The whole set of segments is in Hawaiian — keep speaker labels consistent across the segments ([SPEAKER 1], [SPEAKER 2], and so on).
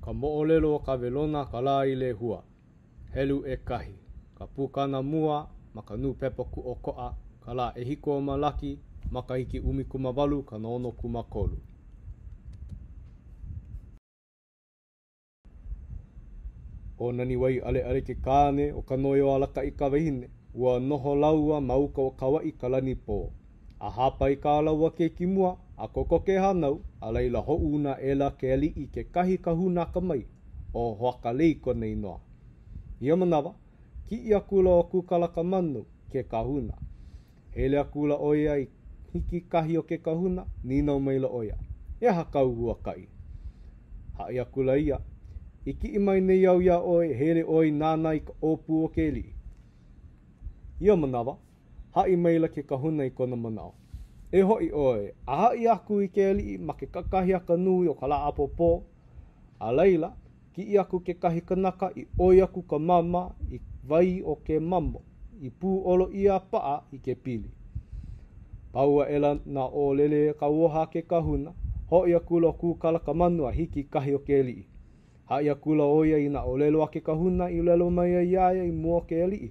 [SPEAKER 1] Ka Moʻolelo o ka Welona a ka Lā i Lehua, Helu ʻEkahi, ka pukana mua ma ka Nūpepa Kūʻokoʻa, ka lā ʻehiku o Malaki, makahiki 1863. ʻO Naniwaiʻaleʻale ke kāne, ʻo Kanoeoalakaʻi ka wahine. Ua noho lāua ma uka o Kauaʻi i ka lanipō. A hāpai kā lāua keiki mua, a kokoke e hānau, a laila hoʻouna aʻela ke aliʻi i kekahi kahuna akamai, ʻo Hoakalei kona inoa. Ia manawa, kiʻi akula ʻo Kūkalakamanu, ke kahuna. Hele akula ʻo ia i hiki kahi o ke kahuna, nīnau maila ʻo ia, He aha kāu huakaʻi? Haʻi akula ia, I kiʻi mai nei au iā ʻoe, hele ʻoe i nānā i ka ʻōpū o ke aliʻi. Ia manawa, haʻi maila ke kahuna i kona manaʻo, E hoʻi ʻoe, a haʻi aku i ke aliʻi ma ke kakahiaka nui o ka lā ʻapōpō, a laila, Kiʻi aku kekahi kanaka i ʻoi aku ka māmā i wai o ke mamo i pūʻolo ʻia a paʻa i ke pili. Pau aʻela nā ʻōlele kauoha a ke kahuna, hoʻi akula ʻo Kūkalakamanu a hiki i kahi o ke aliʻi. Haʻi akula ʻo ia i nā ʻōlelo a ke kahuna i ʻōlelo mai ai iā ia i mua o ke aliʻi.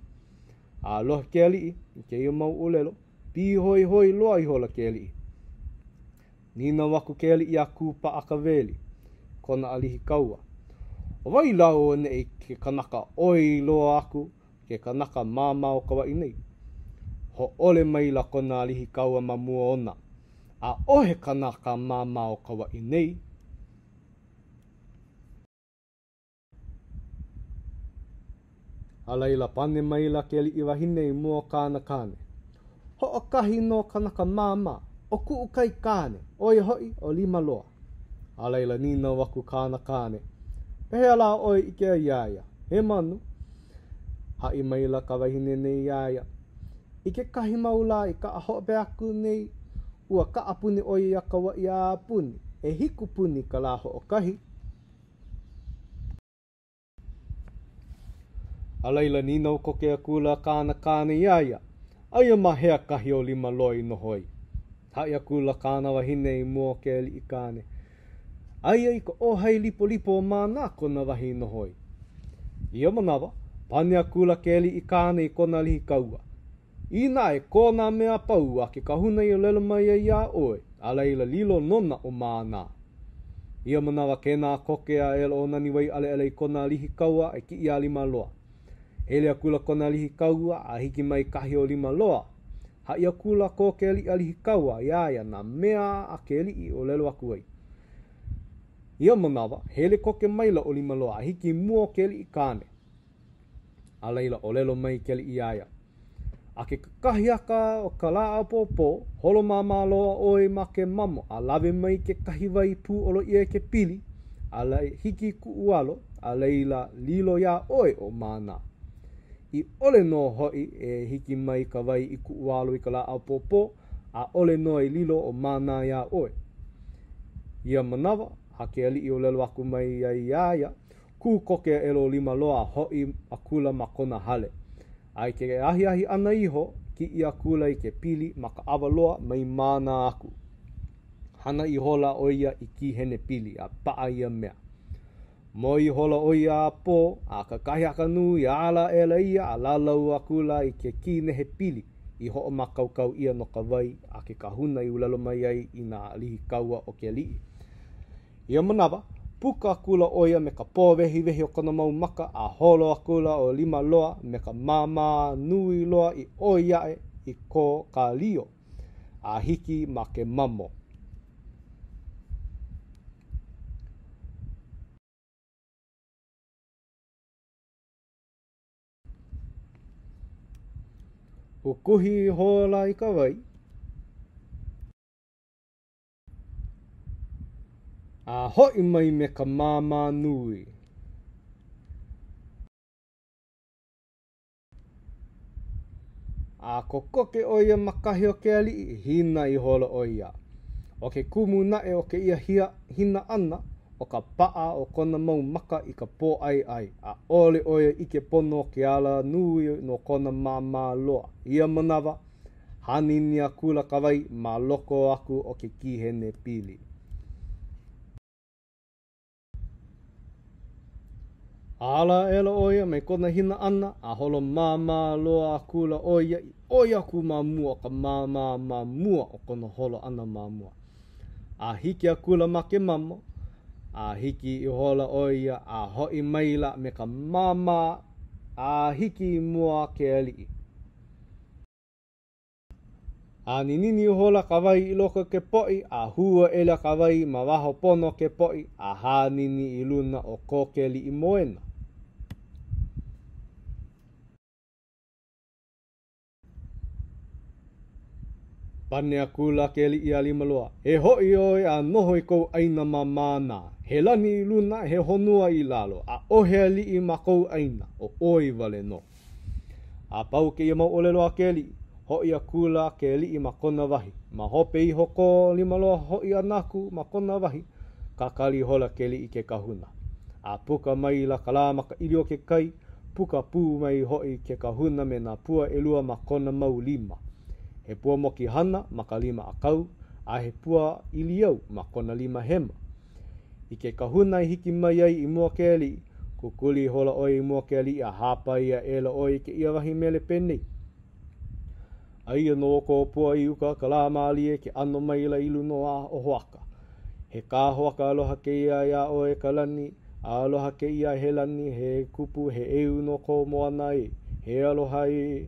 [SPEAKER 1] A lohe ke aliʻi i kēia mau ʻōlelo, pīhoihoi loa ihola ke aliʻi. Nīnau aku ke aliʻi iā Kūpaʻakaweli, kona ʻalihi kaua, ʻO wai lā auaneʻi ke kanaka ʻoi loa aku ke kanaka māmā o Kauaʻi nei? Hōʻole maila kona ʻalihi kaua ma mua ona, ʻAʻohe kanaka māmā o Kauaʻi nei. A laila, pane maila ke aliʻi wahine i mua o kāna kāne, Hoʻokahi nō kanaka māmā, ʻo kuʻu kaikāne, ʻo ia hoʻi ʻo Limaloa. A laila, nīnau aku kāna kāne, Pehea lā ʻoe i ʻike ai iā ia, he manu? Haʻi maila ka wahine nei iā ia, I kekahi mau lā i kaʻa hope aku nei, ua kaʻapuni ʻo ia iā Kauaʻi a puni, ʻehiku puni ka lā hoʻokahi. A laila, nīnau koke akula kāna kāne iā ia, Aia ma hea kahi o Limaloa i noho ai? Haʻi akula kāna wahine i mua o ke aliʻi kāne, Aia i ka ʻōhai lipolipo o Mānā kona wahi i noho ai. I ia manawa, pane akula ke aliʻi kāne i kona ʻalihi kaua, Inā e kō nā mea a pau a ke kahuna i ʻōlelo mai ai iā ʻoe, a laila lilo nona ʻo Mānā. Ia manawa kēnā koke aʻela ʻo Naniwaiʻaleʻale i kona ʻalihi kaua e kiʻi iā Limaloa. Hele akula kona ʻalihi kaua a hiki mai kahi o Limaloa. Haʻi akula ko ke aliʻi ʻalihi kaua iā ia nā mea a ke aliʻi i ʻōlelo aku ai. Ia manawa, hele koke maila ʻo Limaloa a hiki i mua o ke aliʻi kāne. A laila, ʻōlelo mai ke aliʻi iā ia, A ke kakahiaka o ka lā ʻapōpō, holo māmā loa ʻoe ma ke mamo a lawe mai kekahi wai pūʻolo ʻia i ke pili, a hiki i kuʻu alo, a laila lilo iā ʻoe ʻo Mānā. I ʻole nō hoʻi e hiki mai ka wai i kuʻu alo i ka lā ʻapōpō, ʻaʻole nō e lilo ʻo Mānā iā ʻoe. Ia manawa, a ke aliʻi ʻōlelo aku mai ai iā ia, Kū koke aʻela ʻo Limaloa a hoʻi akula ma kona hale. A i ke ahiahi ʻana iho, kiʻi akula i ke pili ma ka ʻawa loa mai Mānā aku. Hana ihola ʻo ia i kīhene pili a paʻa ia mea. Moe ihola ʻo ia a pō, a kakahiaka nui, ala aʻela ia a lālau akula i ke kīnehe pili i hoʻomākaukau ʻia no ka wai a ke kahuna i ʻōlelo mai ai i nā ʻalihi kaua o ke aliʻi. Ia manawa, puka akula ʻo ia me ka pōwehiwehi o kona mau maka a holo akula ʻo Limaloa me ka māmā nui loa i ʻoi aʻe i ko ka lio a hiki ma ke mamo. Ukuhi ihola i ka wai. A hoʻi mai me ka māmā nui. A kokoke ʻo ia ma kahi o ke aliʻi, hina ihola ʻo ia. ʻO ke kumu naʻe o kēia hina ʻana, ʻo ka paʻa o kona mau maka i ka pōʻaiʻai, ʻaʻole ʻo ia ʻike pono ke ala nui no kona māmā loa. Ia manawa, Hanini akula ka wai ma loko aku o ke kīhene pili. A ala aʻela ʻo ia mai kona hina ʻana, a holo māmā loa akula ʻo ia i ʻoi aku ma mua o ka māmā ma mua o kona holo ʻana ma mua. A hiki akula ma ke mamo, a hiki ihola ʻo ia a hoʻi maila me ka māmā a hiki i mua o ke aliʻi. A ninini ihola ka wai i loko o ke poʻi, a hū aʻela ka wai ma waho pono o ke poʻi, a hānini i luna o ko ke aliʻi moena. Pane akula ke aliʻi iā Limaloa, E hoʻi ʻoe a noho i kou ʻāina ma Mānā. He lani i luna, he honua i lalo, ʻaʻohe aliʻi ma kou ʻāina, ʻo ʻoe wale nō. A pau kēia mau ʻōlelo a ke aliʻi, hoʻi akula ke aliʻi ma kona wahi. Ma hope iho ko Limaloa hoʻi ʻana aku ma kona wahi, kakali ihola ke aliʻi i ke kahuna. A puka maila ka lā ma ka ʻili o ke kai, puka pū mai hoʻi ke kahuna me nā pua ʻelua ma kona mau lima. He pua mokihana ma ka lima ʻākau, a he pua ʻiliau ma kona lima hema. I ke kahuna i hiki mai ai i mua o ke aliʻi, kukuli ihola ʻo ia i mua o ke aliʻi a hāpai aʻela ʻo ia i kēia wahi mele penei, Aia nō kō pua i uka ka lā mālie ke ʻano maila i luna o Hoaka. He kā hoaka aloha kēia iā ʻoe e ka lani, a aloha kēia he lani, he kupu, he ʻeu no kō moana ē, he aloha ē.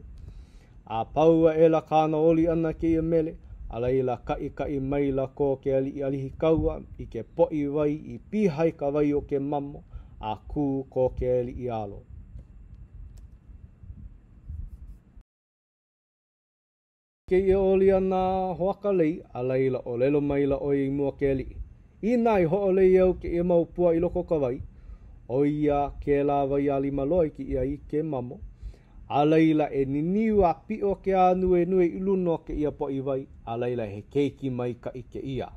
[SPEAKER 1] A pau aʻela kāna oli ʻana i kēia mele, a laila kaʻikaʻi maila ko ke aliʻi ʻalihikaua i ke poʻi wai i piha i ka wai o ke mamo, a kū ko ke aliʻi alo. Kēia oli ʻana a Hoakalei, a laila ʻōlelo maila ʻo ia i mua o ke aliʻi, Inā i hoʻolei au kēia mau pua i loko o ka wai, ʻo ia kēlā wai a Limaloa i kiʻi ai i ke mamo, A laila e niniu a piʻo ke ānuenue i luna o kēia poʻi wai, a laila he keiki maikaʻi kēia.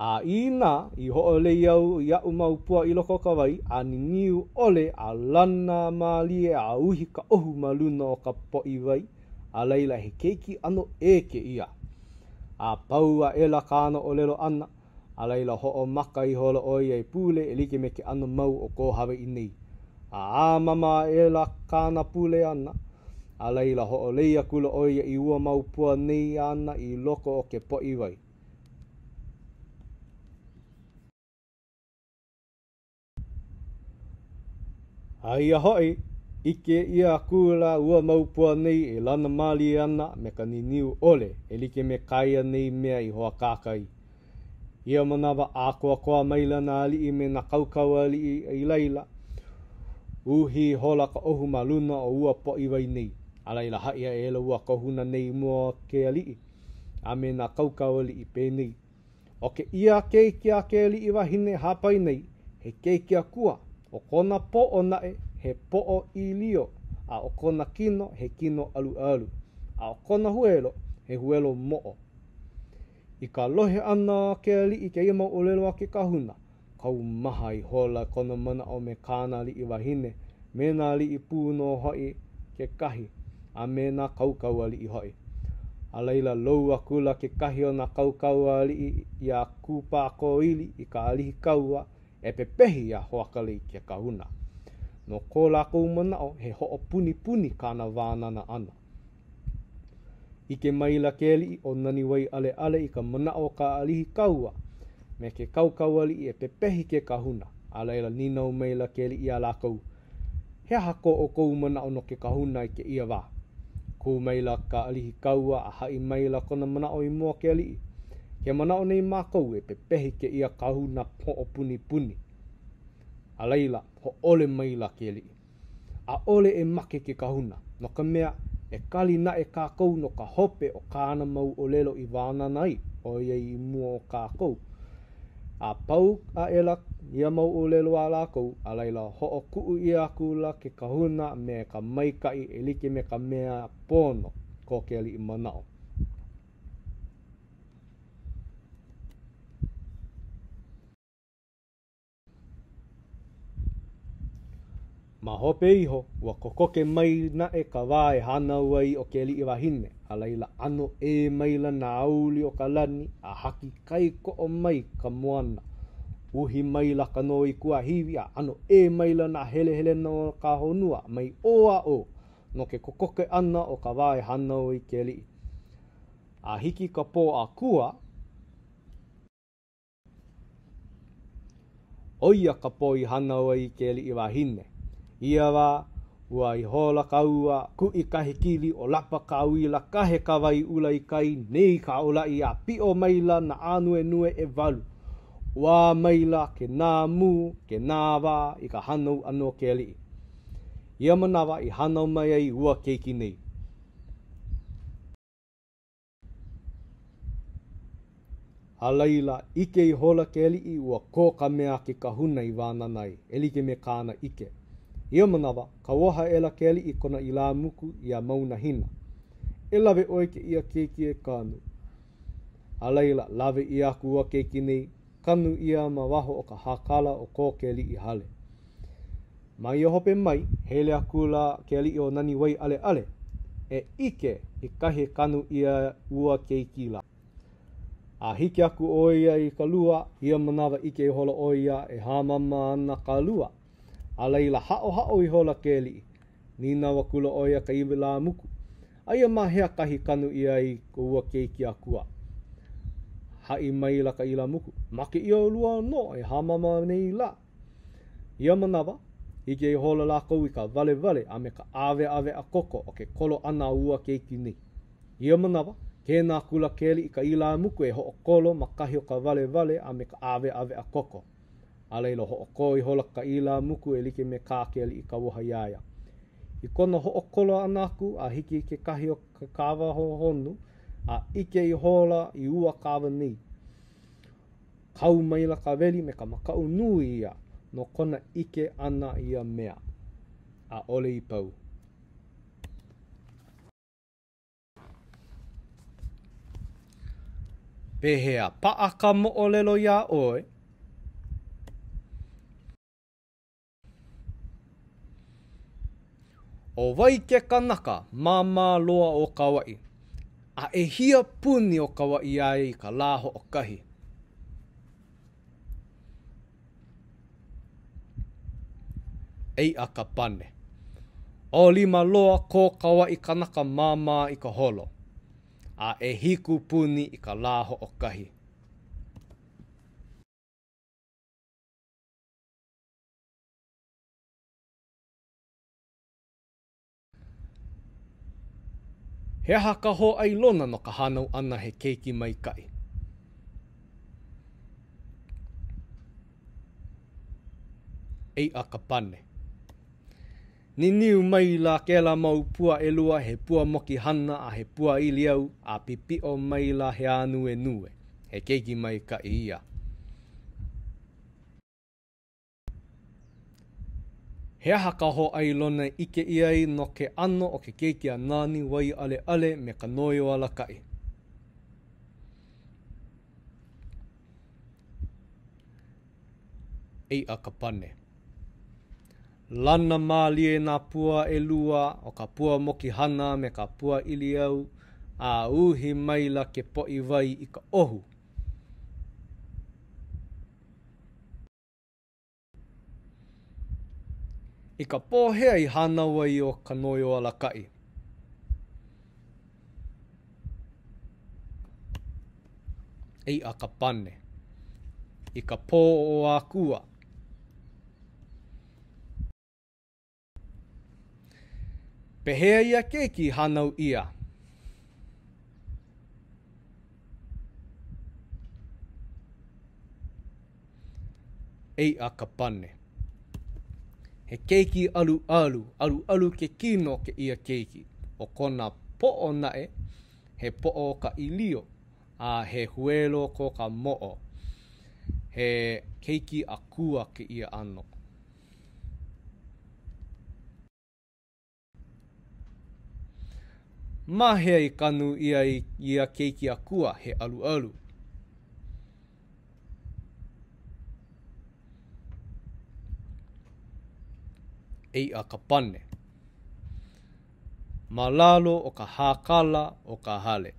[SPEAKER 1] A inā i hoʻolei au i aʻu mau pua i loko o ka wai, a niniu ʻole, a lana mālie a uhi ka ʻohu ma luna o ka poʻi wai, a laila he keiki ʻano ʻē kēia. A pau aʻela kāna ʻōlelo ʻana, A laila hoʻomaka ihola ʻo ia e pule e like me ke ʻano mau o ko Hawaiʻi nei. A hāmama aʻela kāna pule ʻana, a laila hoʻolei akula ʻo ia i ua mau pua nei āna i loko o ke poʻi wai. Aia hoʻi, ʻike ʻia akula ua mau pua nei e lana mālie ana me ka niniu ʻole e like me kā ia nei mea i hoakāka ai. Ia manawa, ʻākoakoa maila nā aliʻi me nā kaukaualiʻi i laila, uhi ihola ka ʻohu ma luna o ua poʻi wai nei, a laila haʻi aʻela ua kahuna nei i mua o ke aliʻi a me nā kaukaualiʻi penei, ʻO kēia keiki a ke aliʻi wahine hāpai nei, he keiki akua, ʻo kona poʻo naʻe, he poʻo ʻīlio, a ʻo kona kino, he kino ʻaluʻalu, a ʻo kona huelo, he huelo moʻo. I ka lohe ʻana o ke aliʻi i kēia mau ʻōlelo a ke kahuna, Kaumaha ihola kona manaʻo me kāna aliʻi wahine, me nā aliʻi pū nō hoʻi kekahi, a me nā kaukaualiʻi hoʻi. A laila, lou akula kekahi o nā kaukaualiʻi iā Kūpākōʻili i ka ʻalihikaua e pepehi iā Hoakalei ke kahuna. No ko lākou manaʻo, he hoʻopunipuni kāna wānana ʻana. ʻIke maila ke aliʻi ʻo Naniwaiʻaleʻale i ka manaʻo o ka ʻalihikaua me ke kaukaualiʻi e pepehi ke kahuna, a laila nīnau maila ke aliʻi iā lākou, He aha ko ʻoukou manaʻo no ke kahuna i kēia wā? Kū maila ka ʻalihikaua a haʻi maila kona manaʻo i mua o ke aliʻi, Ke manaʻo nei mākou e pepehi kēia kahuna hoʻopunipuni. A laila, hōʻole maila ke aliʻi. ʻAʻole e make ke kahuna, no ka mea, e kali naʻe kākou no ka hope o kāna mau ʻōlelo i wānana ai ʻo ia i mua o kākou. A pau aʻela ia mau ʻōlelo a lākou, a laila hoʻokuʻu ʻia akula ke kahuna me ka maikaʻi e like me ka mea pono ko ke aliʻi manaʻo. Ma hope iho, ua kokoke mai naʻe ka wā e hānau ai ʻo ke aliʻi wahine, a laila ʻano ʻē maila nā aouli o ka lani a haki kaikoʻo mai ka moana. Uhi maila ka noe i kuahiwi a ʻano ʻē maila nā helehelena o ka honua mai ʻō a ʻō no ke kokoke ʻana o ka wā e hānau ai ke aliʻi. A hiki ka pō akua, ʻO ia ka pō i hānau ai ke aliʻi wahine. I ia wā, ua ihola ka ua, kuʻi ka hekili, ʻōlapa ka uila, kahe ka wai ʻula i kai, nei ka ʻōlaʻi a piʻo maila nā ānuenue ʻewalu. ʻUā maila kēnā mū, kēnā wā i ka hānau ʻana o ke aliʻi. Ia manawa i hānau mai ai ua keiki nei. A laila, ʻike ihola ke aliʻi ua kō ka mea a ke kahuna i wānana ai, e like me kāna ʻike. Ia manawa, kauoha aʻela ke aliʻi i kona ilāmuku iā Maunahina, E lawe ʻoe i kēia keiki e kanu. A laila, lawe ʻia aku ua keiki nei, kanu ʻia ma waho o ka hākala o ko ke aliʻi hale. Ma ia hope mai, hele akula ke aliʻi ʻo Naniwaiʻaleʻale e ʻike i kahi e kanu ʻia ua keiki lā. A hiki aku ʻo ia i ka lua, ia manawa ʻike ihola ʻo ia e hāmama ana ka lua. A laila, haʻohaʻo ihola ke aliʻi. Nīnau akula ʻo ia ka ilāmuku, Aia ma hea kahi kanu ʻia ai ua keiki akua? Haʻi maila ka ilāmuku, Ma kēia lua nō e hāmama nei lā. Ia manawa, ʻike ihola lākou i ka walewale a me ka ʻāweʻaweʻa koko o ke kolo ʻana a ua keiki nei. Ia manawa, kēnā akula ke aliʻi i ka ilāmuku e hoʻokolo ma kahi o ka walewale a me ka ʻāweʻaweʻa koko. A laila, hoʻokō ihola ka ilāmuku e like me kā ke aliʻi kauoha iā ia. I kona hoʻokolo ʻana aku a hiki i kekahi o ke kawa hohonu, a ʻike ihola i ua kawa nei, kau maila ka weli me ka makaʻu nui ia no kona ʻike ʻana ia mea. ʻAʻole i pau. Pehea, paʻa ka moʻolelo iā ʻoe? ʻO wai ke kanaka māmā loa o Kauaʻi? A ʻehia puni o Kauaʻi iā ia i ka lā hoʻokahi? Eiʻa ka pane. ʻO Limaloa ko Kauaʻi kanaka māmā i ka holo. A ʻehiku puni i ka lā hoʻokahi. He aha ka hōʻailona no ka hānau ʻana he keiki maikaʻi? Eiʻa ka pane. Niniu maila kēlā mau pua ʻelua, he pua mokihana a he pua ʻiliau, a pipiʻo maila he ānuenue. He keiki maikaʻi ia. He aha ka hōʻailona e ʻike ʻia ai no ke ʻano o ke keiki a Naniwaiʻaleʻale me Kanoeoalakaʻi? Eiʻa ka pane. Lana mālie nā pua ʻelua, ʻo ka pua mokihana me ka pua ʻiliau, a uhi maila ke poʻi wai i ka ʻohu. I ka pō hea i hānau ai ʻo Kanoeoalakaʻi? Eiʻa ka pane. I ka pō ʻo Akua. Pehea ia keiki i hānau ʻia? Eiʻa ka pane. He keiki ʻaluʻalu, ʻaluʻalu ke kino o kēia keiki. ʻO kona poʻo naʻe, he poʻo o ka ʻīlio, a he huelo ko ka moʻo. He keiki akua kēia ʻano. Ma hea i kanu ʻia ai ia keiki akua he ʻaluʻalu? Eiʻa ka pane. Ma lalo o ka hākala o ka hale.